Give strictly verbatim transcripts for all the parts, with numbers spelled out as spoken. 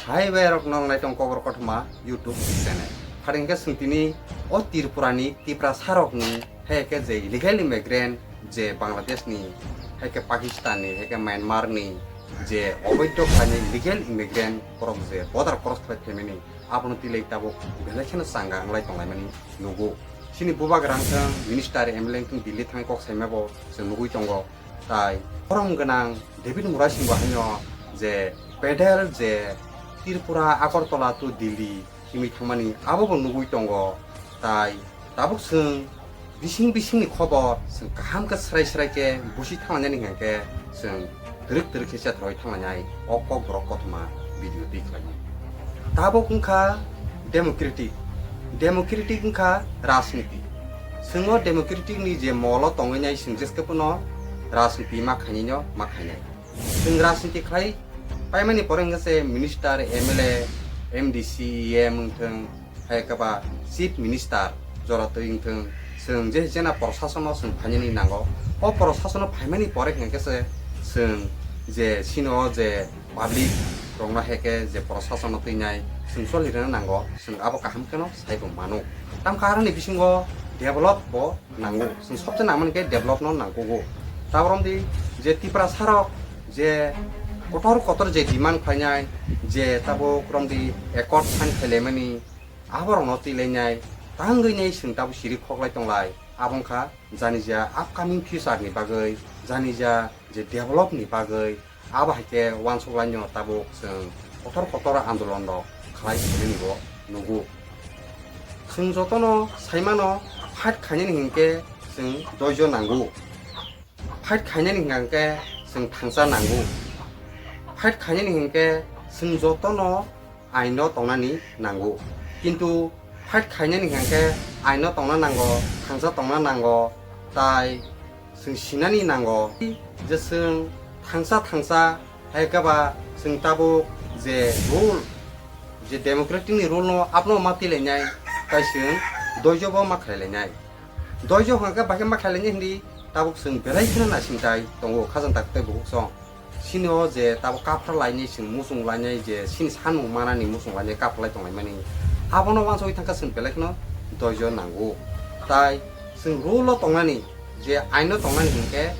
Hai bai rok nong nai tong Kokborok Kothoma YouTube channel. Phari hwnkhe chwng tini o Tripura ni Tiprasa rok ni hai khe je illegal immigrant je Bangladesh ni hai khe Pakistan ni hai khe Myanmar ni je oboidho khlai ni illegal immigrant borok je border cross khlai phaimani abono twi lai tabuk belai kheno changa wnglai tong lai mani nugo. Chini bubagra wngthang minister M L A wngthang Delhi thang kok saima bo chwng nugui tongo. Tai borom gwnang David Murasing bo haino je pedal je Tripura Agartala to Delhi himwi thangmani abo bo nugui tongo. Tai tabuk chwng bising bisingni khobor chwng kaham khe srai srai khe busi thanglainani hwnkhe chwng twrwk twrwk khe chatharwi thanglainai o Kokborok Kothoma video twi khlainai. Tabuk wngkha democratic, democratic wngkha rajniti. Chwng o democratic ni je molo tongwi nai chwng jeske phano rajniti ma khainai no ma khainai. Chwng rajniti khlai paimani pore hwnkhe se minister, M L A, M D C, E M wngthwng, hai khe ba chief minister jora twi wngthwng, chwng je jena prosasono chwng phainani nango. O prosasono phaimani pore hwnkhe se chwng je sino je public rokno hai khe je prosasono twinai chwng choli rwna nango, chwng abo kaham kheno saibo mano. Tamkhe aroni bisingo develop bo nango, chwng sobse nangmani khe develop no nangkugo. Tabuk romdi je Tiprasa rok je kotor kotor je demand khlainai, je tabuk romdi accord sign khailaimani, aborokno twilainai, tangwi nai chwng tabuk siri khoklai tonglai. Abo wngkha janija upcoming future ni bagwi, janija je develop ni bagwi, abo hai khe uansuk laino tabuk chwng kotor kotor andolon rok khlai phaimani bo nugo. Chwng jotono saimano fight khainani hinkhe chwng doijo nango. Fight khainani hinkhe chwng thangsa nango. Fight khainani hinkhe chwng jotono aino tongnani nango. Kintu fight khainani hinkhe aino tongna nango, thangsa tongna nango, tai chwng sinani nango je chwng thangsa thangsa hai khe ba chwng tabuk je rule, je democratic ni rule no abno ma twilainai, tai chwng doijo bo ma khailainai. Doijo hwnkhe bahai ma khailainai hindi tabuk chwng belai kheno naising tai tongo khajang tak tei bukhuk song. Sini o je tabuk kaphar lainai chwng muchung lainai je sini sanmung manani muchung lainai kaphar lai tonglaimani. Abono uansugwi thangkha chwng belai kheno doijo nango. Tai chwng rule o tongnani je aino tongnani hinkhe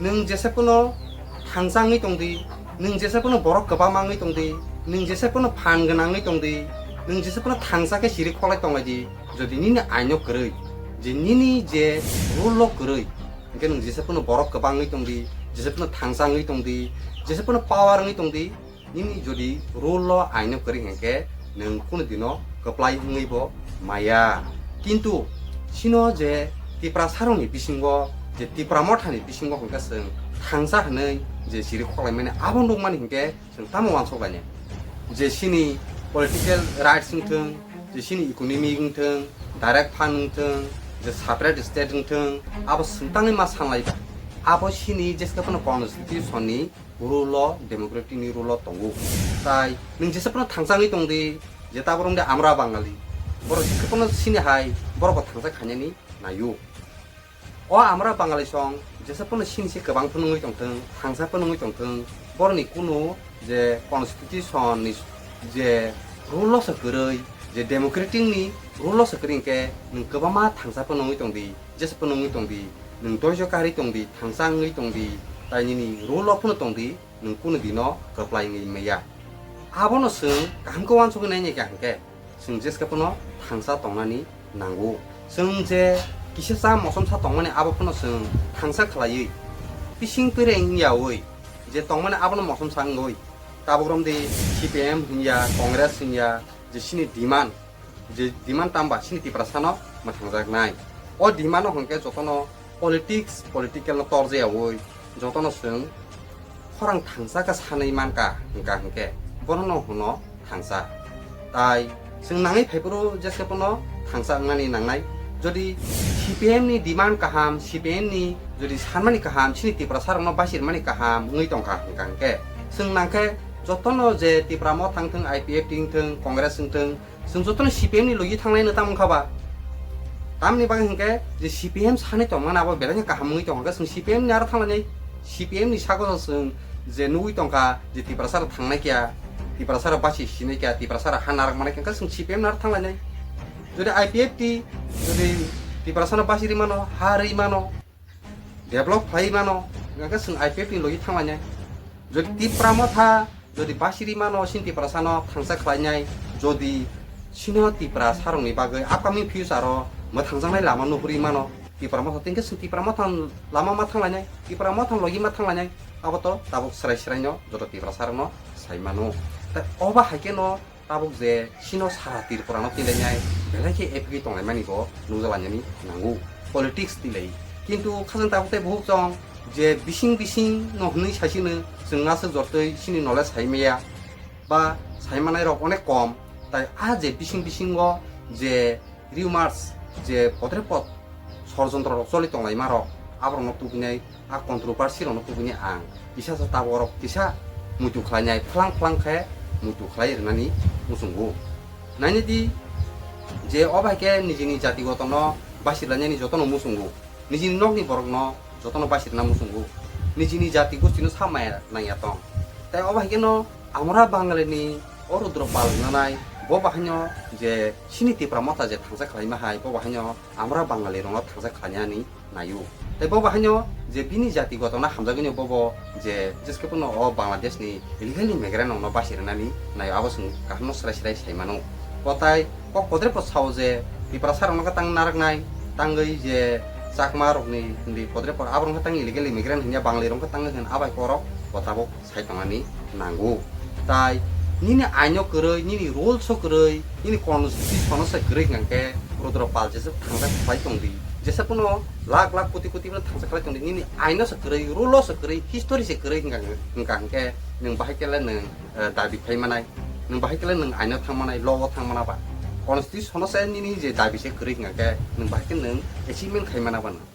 nwng jesa phano thangsa wngwi tongdi, nwng jesa phano borok kwbangma wngwi tongdi, nwng jesa phano phan gwnang wngwi tongdi, nwng jesa phano thangsa khe siri khoklai tonglaidi. Jodi nini aino kwrwi, je nini je rule o kwrwi, hinkhe nwng jesa phano borok kwbang wngwi tongdi, jesa phano thangsa wngwi tongdi, jesa phano power wngwi tongdi, nini jodi rule o aino kwrwi hinkhe nwng kunu dino kwplai wngwi bo maya. Kintu sino je Tiprasa rokni bisingo, je Tipra Mothani bisingo hinkhe chwng thangsa hwnwi je siri khoklaimani abo nukmani hinkhe chwng tamo uansuk lainai? Je chini political rights wngthwng, je chini economic wngthwng, direct fund wngthwng, je separate state wngthwng, abo chwng tangwi ma sanlai ba? Abo chini jeske phano constitution ni rule o, democratic ni rule o tongo. Tai nwng jesa phano thangsa wngwi tongdi, je tabuk romde amra Bangali, borok jeske phano chini hai borok bo thangsa khainani naio. O amra Bangali song jesa phano chini se kwbang phano wngwi tongthwng, thangsa phano wngwi tongthwng, boroni kunu je constitution ni je rule o se kwrwi, je democratic ni rule o se kwrwi hinkhe nwng kwbangma thangsa phano wngwi tongdi, jesa phano wngwi tongdi, nwng doijo karwi tongdi, thangsa wngwi tongdi, tai nini rule o phano tongdi, nwng kunu dino kwplai wngwi maya. Abono chwng kaham khe uansugwi nainai kha hinkhe, chwng jeske phano thangsa tongnani nango. Chwng je kisa cha mosomsa tongmani abo phano chwng thangsa khlaiwi, bising twireng wngyawi je tongmani abono mosomsa wngwi, tabuk romdi C P M hinya, Congress hinya, je chini demand, je demand tamba chini Tiprasano mwthangjaknai. O demand no hwnkhe jotono politics, political no torjayawi jotono chwng khorang thangsa khe sanwi mankha, hwnkha hwnkhe bono no hwno thangsa. Tai chwng nangwi phaiphuru jeske phano thangsa wngnani nangnai. Jodi C P M ni demand kaham, C P M ni jodi sanmani kaham, chini Tiprasa rokno basirmani kaham wngwi tongkha, hwnkha hwnkhe chwng nangkhe jotono je Tipra Motha wngthwng, I P F T wngthwng, Congress wngthwng, chwng jotono C P M ni logi thanglai no tamo wngkha ba? Tamni bagwi hinkhe je C P M sanwi tongmani abo belai khe kaham wngwi tongkha, chwng C P M ni aro thanglainai, C P M ni sago chwng je nugwi tongkha je Tiprasa rok thangnai kya, Tiprasa rok basi sinai kha, Tiprasa rok ha narak manai kha, chwng C P M narak thanglainai. Jodi I P F T, jodi Tiprasa no basi ri mano, ha ri mano, develop khlai mano, hingkhe chwng I P F T ni logi thanglainai. Jodi Tipra Motha, jodi basi ri mano, sin Tiprasa no thangsa khlainai, jodi sino Tiprasa rokni bagwi upcoming future o mwthangjaknai lama nuhuri mano, Tipra Motha tengkhe chwng Tipra Motha lama ma thanglainai, Tipra Motha logi ma thanglainai, abo to tabuk srai srai no joto Tiprasa rok no sai mano. Tai obo hai khe no tabuk je sino sara Tripura no tilainai belai khe epigwi tonglaimani bo nukjalainani nango politics tilai. Kintu khajang tabuk tei buhuk chong je bising bising no hwnwi saisino chwng aswk jortwi sini knowledge sai maya ba sai manai rok onek kom. Tai a je bising bisingo je rumors je podre pod sorjontro rok choli tonglaima rok aborok no tubinai a controversy rokno kubuni ang kisa sa tabok rok kisa muitu khlainai phlang phlang khe muitu khlai rwnani muchungo. Nainidi je o bai khe nijini jati gotono basirlainani jotono muchungo, nijini nokni borokno jotono basirna muchungo, nijini jati gostino sa maya nangya tong. Tai o bai khe no Amra Bangalini o Rudra Pal wngnai bo bahaino je sini Tipra Motha je thangsa khlaima hai bo bahaino Amra Bangali rokno thangsa khlainani naio. Tei bo bahaino je bini jati gotona hamjagwino bobo je jeskhe phano o Bangladesh ni illegal immigrant rokno basi rwnani naio, abo chwng kaham no srai srai sai mano. Kotai kok podre pod sao je Tiprasa rokno khe tang naraknai, tangwi je Chakma rokni hindi podre pod abo rokno khe tang illegal immigrant hinya Bangali rokno khe tangwi hwn abai korok bo tabok sai tongani nango. Tai nini aino kwrwi, nini rules o kwrwi, nini constitution o se kwrwi hwnkhe Rudra Pal jesa thangsa khlai tongdi, jesa phano lakh lakh koti koti phano thangsa khlai tongdi, nini aino se kwrwi, rule o se kwrwi, history se kwrwi hwnkha hwnkha hwnkhe nwng bahai kele nwng eh, dabi khai manai, nwng bahai kele nwng aino thang manai, law o thang mana ba, constitution o se nini je dabi se kwrwi hwnkha khe nwng bahai khe nwng achievement khai mana ba nwng.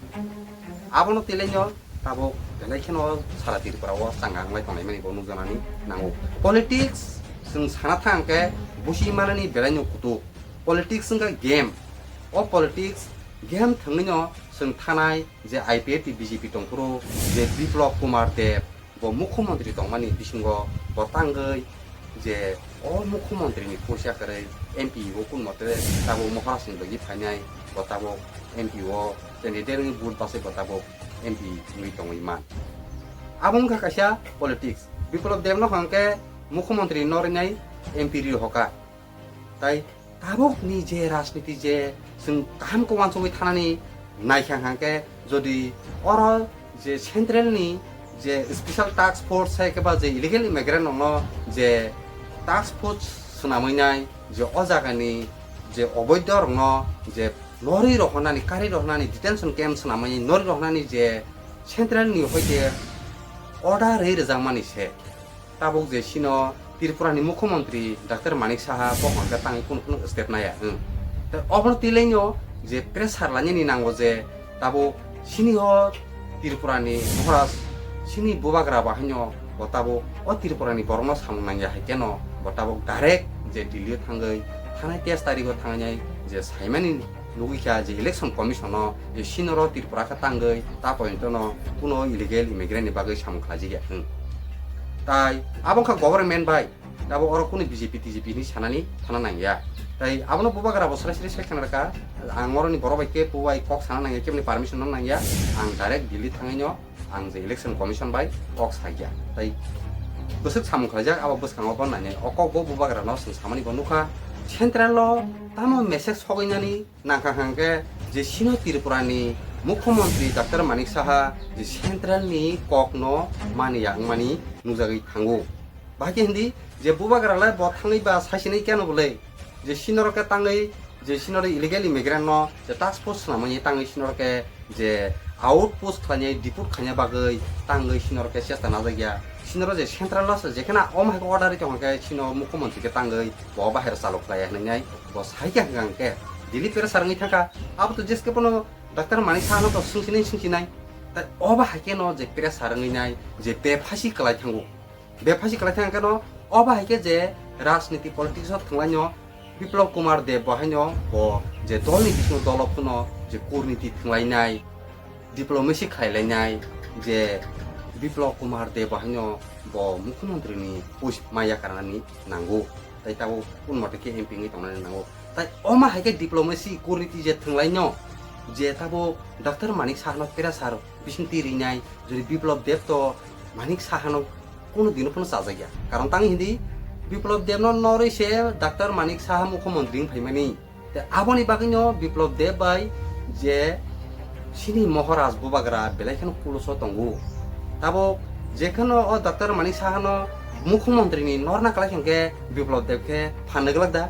Abono tilaino tabuk belai kheno sara Tripura o changa wnglai tonglaimani bo nukjaknani nango. Politics chwng sana thang khe busi manani belaino kutuk. Politics wngkha game. O politics game thwngwino chwng thanai je I P F T B J P tongphuru je Biplab Kumar Deb bo mukhyamantri tongmani bisingo bo tangwi je o mukhyamantri ni puisa kwrwi M P o kun mote tabuk Maharaj ni logi phainai, bo tabuk M P o candidate wngwi vote basai bo tabuk M P wngwi tongwi man. Abo wngkha kaisa politics. Biplab Deb no hwnkhe mukhyamantri no rinai M P ri hoka. Tai tabuk ni je rajniti je chwng kaham khe uansugwi thanani naikha hwnkhe jodi oro je central ni je special task force hai khe ba je illegal immigrant rokno je task force swnamwi nai je o jagani je oboidho rokno je norwi rohornani, karwi rohornani, detention camp swnamwi norwi rohornani je central ni hoite order rwi rwjakmani se. Tabuk je sino Tripura ni mukhyamantri Doctor Manik Saha bo hwnkhe tangwi kunu kunu step naya hwn. Tai obono tilaino je pressure lainani nango je tabuk sini o Tripura ni Maharaj sini bubagra bahaino bo tabuk o Tripura ni borokno samung nangya hai keno bo tabuk direct je Delhi o thangwi thanai teis tarikh o thangnai je saimani nugwi kha je election commission o je sinoro Tripura khe tangwi ta pointo no kuno illegal immigrant ni bagwi samung khlaijak ya hwn. Tai abo wngkha government bai, abo oro kuno B J P T J P hinwi sanani thana nangya. Tai abono bubagra bo srai srai sai khna rwkha, ang oroni borok bai kebo bai kok sana nangya, keboni permission no nangya, ang direct Delhi thangwi no ang je election commission bai kok sakya. Tai bwswk samung khlaijak abo bwskango bo nainai. O kok bo bubagra no chwng samani bo nukha. Central o tamo message sogwi nani nangkha hwnkhe je sino Tripura ni mukhyamantri Doctor Manik Saha je central ni kok no mani ya wngmani nukjagwi thango. Bahai khe hindi je bubagra le bo thangwi ba saisinai keno bwle je sinoro khe tangwi je sinoro illegal immigrant no je task force swnamani tangwi sinoro khe je outpost khlainai, deport khaina bagwi tangwi sinoro khe chesta najak ya. Sinoro je central o se jekheno omo hai khe order ri tongkha khe sino mukhyamantri khe tangwi bo bahai rw chalok khlai ya hinwi nai bo sai khe hwnkha hwnkhe Delhi pressure wngwi thangkha. Abo to jeskhe bono Doctor Manik Saha no to swngchinai swngchinai. Tai obo hai khe no je pressure wngwi nai je bephasi kwlai thango. Bephasi kwlai thang khe no obo hai khe je rajniti politics o thwnglaino Biplab Kumar Deb bo haino bo je dol ni bisingo dolo phano je kurniti thwnglainai, diplomacy khlailainai, je Biplab Kumar Deb bo haino bo mukhyamantri ni post ma yakarnani nango, tai tabuk kun mote khe M P wngwi tongnani nango. Tai omo hai khe diplomacy kurniti je thwnglaino, je tabuk Doctor Manik Sahano pressure bisingtwi rinai, jodi Biplab Deb to Manik Sahano kuno dino phano chajakya. Karon tang hindi Biplab Debno norwi se Doctor Manik Saha mukhyamantri wng phaimani. Te aboni bagwino Biplab Deb bai je chini Maharaj bubagra belai kheno kuluso tongo. Tabuk jekheno o Doctor Manik Sahano mukhyamantri ni norna kwlai khe Biplab Deb khe phan gwlak da.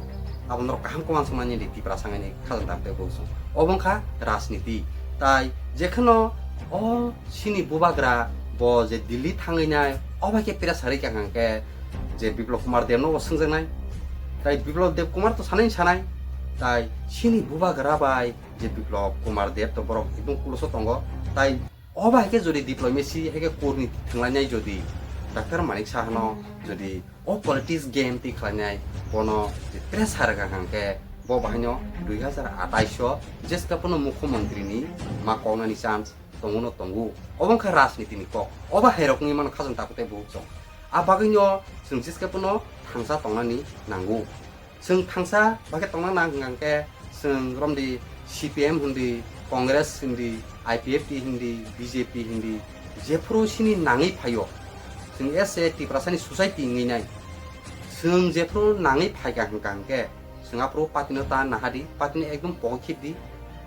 Abo norok kaham kwmansukmani di Tipra sangani khajang dam tei bosong. Obo wngkha rajniti. Tai jekheno o chini bubagra bo je Delhi thangwi nai, obo khe pressure rikha hwnkhe je Biplab Kumar Debno bo swngjaknai. Tai Biplab Deb Kumar to sanai sanai. Tai chini bubagra bai je Biplab Kumar Deb to borok ekdom kuluso tongo. Tai obo hai khe jodi diplomacy hai khe kurniti thwnglainai jodi Doctor Manik Sahano jodi o politics game twi khlainai bono je pressure rwkha hwnkhe bo bahaino dui hazar atais o jeska phano mukhyamantri ni ma koknani chance tongo no tongo. Obo wngkha rajniti ni kok. Obo hai rok wngwi mano khajang tabuk tei bubuk chwng. A bagwino chwng jeska phano thangsa tongnani nango. Chwng thangsa bakhe tongna nang hwnkha hwnkhe chwng romdi C P M hindi, Congress hindi, I P F T hindi, B J P hindi, jephuru chini nangwi phaio. Chwng as a Tiprasani society wngwi nai. Chwng jephuru nangwi phaikha hwnkha hwnkhe chwng aphuru party no ta nahadi, party no ekdom pogo khibdi.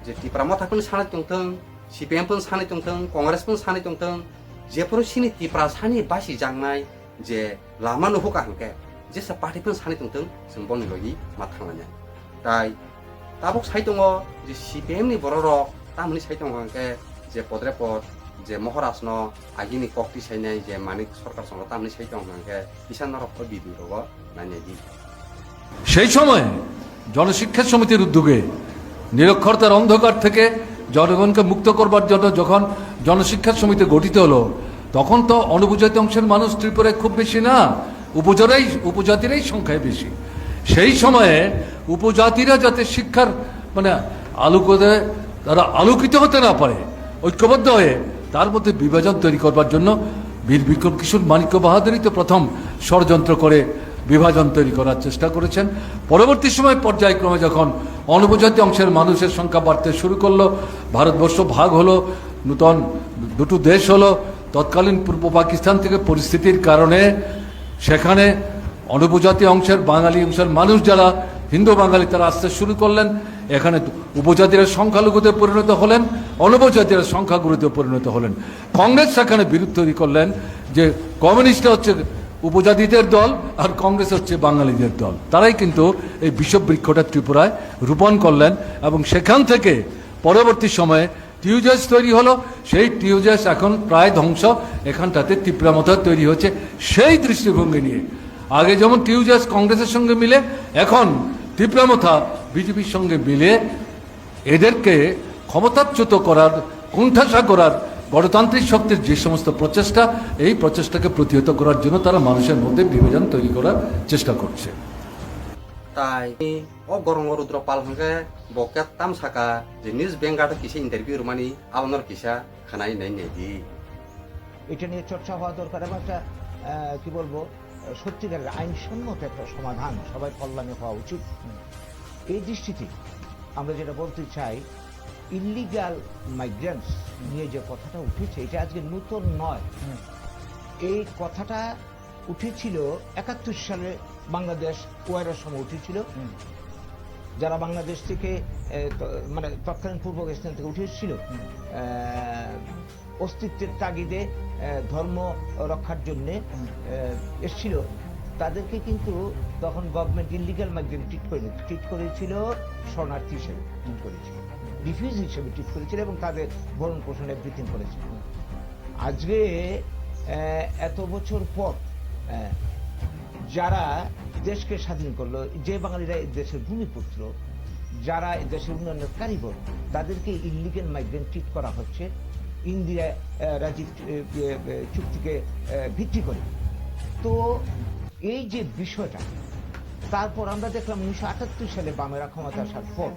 Je Tipra Motha phano sanai tongthwng, C P M phano sanai tongthwng, Congress phano sanai tongthwng, jephuru chini Tiprasani basijaknai je lama nuhukha hwnkhe jesa party phano sanai tongthwng, chwng boni logi ma thanglainai. Tai tabuk sai tongo je C P M ni bororok tamoni sai tongo hwnkhe je podre pod je Maharaj no agini kokti sainai je Manik Sarkar chwngno tamoni sai tongo hwnkhe kisa norok o video rogo nainai di. সেই সময়ে জনশিক্ষা সমিতির উদ্যোগে নিরক্ষরতার অন্ধকার থেকে জনগণকে মুক্ত করবার জন্য যখন জনশিক্ষা সমিতি গঠিত হলো, তখন তো অনুপজাতি অংশের মানুষ ত্রিপুরায় খুব বেশি না, উপজাতিরাই উপজাতিরাই সংখ্যায় বেশি। সেই সময়ে উপজাতিরা যাতে শিক্ষার মানে আলোকতে তারা আলোকিত হতে না পারে, ঐক্যবদ্ধ হয়ে তার মধ্যে বিভাজন তৈরি করবার জন্য বীর বিক্রম কিশোর মাণিক্য বাহাদুরই তো প্রথম ষড়যন্ত্র করে বিভাজন তৈরি করার চেষ্টা করেছেন। পরবর্তী সময় পর্যায়ক্রমে যখন অনুপজাতি অংশের মানুষের সংখ্যা বাড়তে শুরু করলো, ভারতবর্ষ ভাগ হলো, নূতন দুটো দেশ হলো, তৎকালীন পূর্ব পাকিস্তান থেকে পরিস্থিতির কারণে সেখানে অনুপজাতি অংশের, বাঙালি অংশের মানুষ যারা হিন্দু বাঙালি, তারা আসতে শুরু করলেন। এখানে উপজাতিরা সংখ্যালঘুতে পরিণত হলেন, অনুপজাতিরা সংখ্যাগুরুতে পরিণত হলেন। কংগ্রেস সেখানে বিরোধ তৈরি করলেন যে কমিউনিস্টরা হচ্ছে উপজাতিদের দল আর কংগ্রেস হচ্ছে বাঙালিদের দল। তারাই কিন্তু এই বিষবৃক্ষটা ত্রিপুরায় রোপণ করলেন এবং সেখান থেকে পরবর্তী সময়ে টিউজেস তৈরি হলো, সেই টিউজেস এখন প্রায় ধ্বংস। এখানটাতে তিপ্রা মথা তৈরি হচ্ছে সেই দৃষ্টিভঙ্গি নিয়ে। আগে যেমন টিউজেস কংগ্রেসের সঙ্গে মিলে, এখন তিপ্রা মথা বিজেপির সঙ্গে মিলে এদেরকে ক্ষমতাচ্যুত করার, কোণঠাসা করার গণতান্ত্রিক শক্তির যে সমস্ত প্রচেষ্টা, এই প্রচেষ্টাকে প্রতিহত করার জন্য তারা মানুষের মধ্যে বিভাজন তৈরি করার চেষ্টা করছে। Tai o Gorongo Rudra Pal hwnkhe bo khe tam saka je news bank gata kisa interview rwmani, abono kisa khwnai nai nai di. এটা নিয়ে চর্চা হওয়া দরকার এবং একটা আহ, কি বলবো, সত্যিকারের আইনসম্মত একটা সমাধান সবার কল্যাণে হওয়া উচিত। এই দৃষ্টিতে আমরা যেটা বলতে চাই, ইলিগাল মাইগ্রেন্টস নিয়ে যে কথাটা উঠেছে, এটা আজকে নতুন নয়। এই কথাটা উঠেছিল একাত্তর সালে, বাংলাদেশ ওয়ারের সময় উঠেছিল। যারা বাংলাদেশ থেকে এ, ত- মানে তৎকালীন পূর্ব পাকিস্তান থেকে উঠে এসেছিল, আহ, অস্তিত্বের তাগিদে আহ, ধর্ম রক্ষার জন্য এসেছিল, তাদেরকে কিন্তু তখন গভর্নমেন্ট ইলিগাল মাইগ্রেন্ট ট্রিট করেনি, ট্রিট করেছিল শরণার্থী হিসেবে ট্রিট করেছিল, রিফিউজি হিসেবে ট্রিট করেছিল এবং তাদের ভরণ পোষণ এভরিথিং করেছিল। আজকে আহ, এত বছর পর আহ, যারা দেশকে স্বাধীন করলো, যে বাঙালিরা এই দেশের ভূমিপুত্র, যারা এই দেশের উন্নয়নের কারিগর, তাদেরকে ইলিগাল মাইগ্রেন্ট ট্রিট করা হচ্ছে ইন্দিরা আহ, রাজীব আহ, আহ, চুক্তিকে আহ, ভিত্তি করে। তো এই যে বিষয়টা, তারপর আমরা দেখলাম উনিশশো আটাত্তর সালে বামেরা ক্ষমতা আসার পর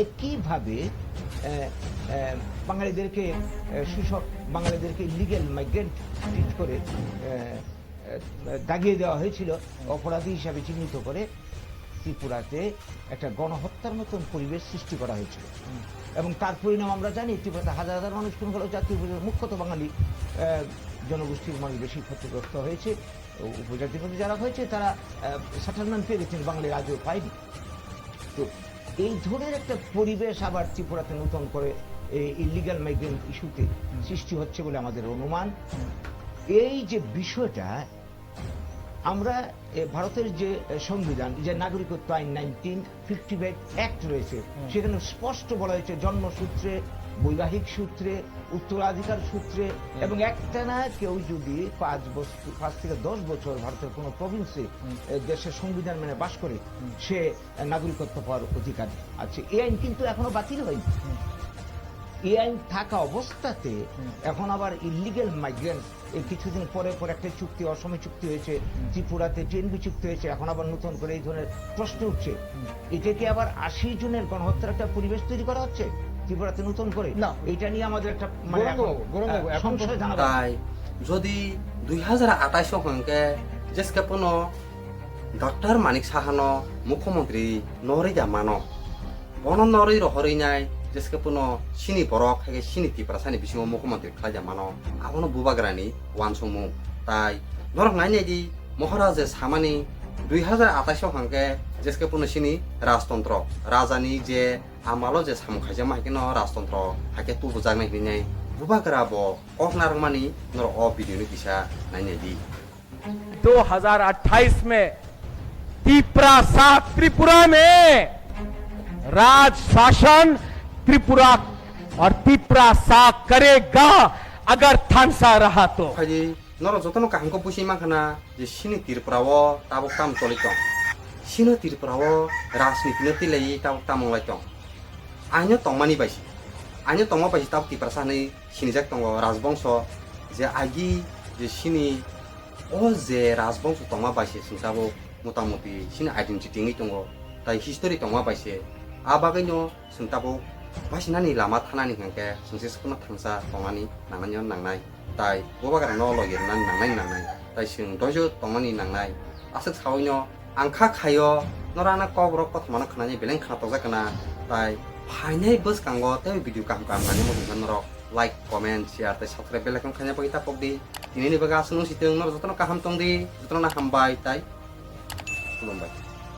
একইভাবে আহ, আহ, বাঙালিদেরকে, আহ, শোষক, বাঙালিদেরকে ইলিগ্যাল মাইগ্রেন্ট ট্রিট করে, আহ, আহ, দাগিয়ে দেওয়া হয়েছিল, অপরাধী হিসাবে চিহ্নিত করে ত্রিপুরাতে একটা গণহত্যার মতন পরিবেশ সৃষ্টি করা হয়েছিল। এবং তার পরিণাম আমরা জানি, ত্রিপুরাতে হাজার হাজার মানুষ খুন হলো, জাতীয় উপজাতি, মুখ্যত বাঙালি, আহ, জনগোষ্ঠীর মানুষ বেশি ক্ষতিগ্রস্ত হয়েছে। উ-, উপজাতির মধ্যে যারা হয়েছে, তারা, আহ, সেটেলমেন্ট পেয়ে গেছেন, বাঙালি রাজ্য পায়নি। তো এই ধরনের একটা পরিবেশ আবার ত্রিপুরাতে নতুন করে এই ইলিগ্যাল মাইগ্রেন্ট ইস্যুতে সৃষ্টি হচ্ছে বলে আমাদের অনুমান। এই যে বিষয়টা, আমরা, এ, ভারতের যে, এ, সংবিধান, যে নাগরিকত্ব আইন, নাইনটিন ফিফটি ফাইভ অ্যাক্ট রয়েছে, সেখানে স্পষ্ট বলা হয়েছে জন্মসূত্রে, বৈবাহিক সূত্রে, উত্তরাধিকার সূত্রে, এবং একটানা কেউ যদি পাঁচ বছর, পাঁচ থেকে দশ বছর ভারতের কোনো প্রভিন্সে, এ, দেশের সংবিধান মেনে বাস করে, সে নাগরিকত্ব পাওয়ার অধিকার আছে। এই আইন কিন্তু এখনো বাতিল হয়নি। এই আইন থাকা অবস্থাতে এখন আবার ইলিগ্যাল মাইগ্রেন্ট, এই কিছুদিন পরে পরে একটা চুক্তি, অসমে চুক্তি হয়েছে, ত্রিপুরাতে টিএনবি চুক্তি হয়েছে, এখন আবার নতুন করে এই ধরনের প্রশ্ন উঠছে। এটা কি আবার আশি জনের গণহত্যার একটা পরিবেশ তৈরি করা হচ্ছে ত্রিপুরাতে নতুন করে? না। এটা নিয়ে আমাদের একটা, মানে, গৌরাঙ্গ এখন, বাবু, গৌরাঙ্গ বাবু, আহ, এখন সংশয় তো জানাবেন। তাই যদি দুই হাজার আঠাইশ hwnkhe jeske pono Doctor Manik Sahano mukhyamantri norwi da mano. Bono norwi rohorwi nai jeske pono chini borok, hai khe chini Tiprasani bisingo mukhyamantri khlai da mano. Abono bubagrani uansukmung. Tai norok nai nai di, Mohoraj je samani dui hazar atais o hwnkhe jeske pono chini rajtontro, rajani je amalo je samung khaijakma hai kheno rajtontro hai khe tubujaknai hinwi nai bubagra bo kok narwkmani norok o video no kisa nai nai di. दो हज़ार अट्ठाईस में तिपरासा त्रिपुरा में राज शासन त्रिपुरा और तिपरासा करेगा अगर थानसा रहा तो। Phaidi norok jotono kaham khe busi mankha na je chini Tripura o tabuk tamo choli tong, chini Tripura o rajniti no twi laiwi tabuk tamo wng lai tong. Aino tongmani bai se, aino tongma bai se tabuk Tiprasa hinwi sinijak tongo rajbongso, je agi je chini o je rajbongso tongma bai se chwng tabuk motamuti chini identity wngwi tongo, tai history tongma bai se. A bagwino chwng tabuk basinani lama thanani hwnkhe chwng se swkangno thangsa tongnani nangnai nangnai, tai bubagrano logi rwnani nangnai nangnai, tai chwng doijo tongmani nangnai. Aswk sawi no ang kha khaio, norok ano kok rok kothoma no khwnani beleng khna tojak kana, tai phainai bwskango tei video kaham kaham nani muchungkha norok like, comment, share tei subscribe bell icon khaina bagwi ta pokdi. Tinini bagwi aswk no sitwng, norok jotono kaham tongdi, jotono no hambai tai khulumbai.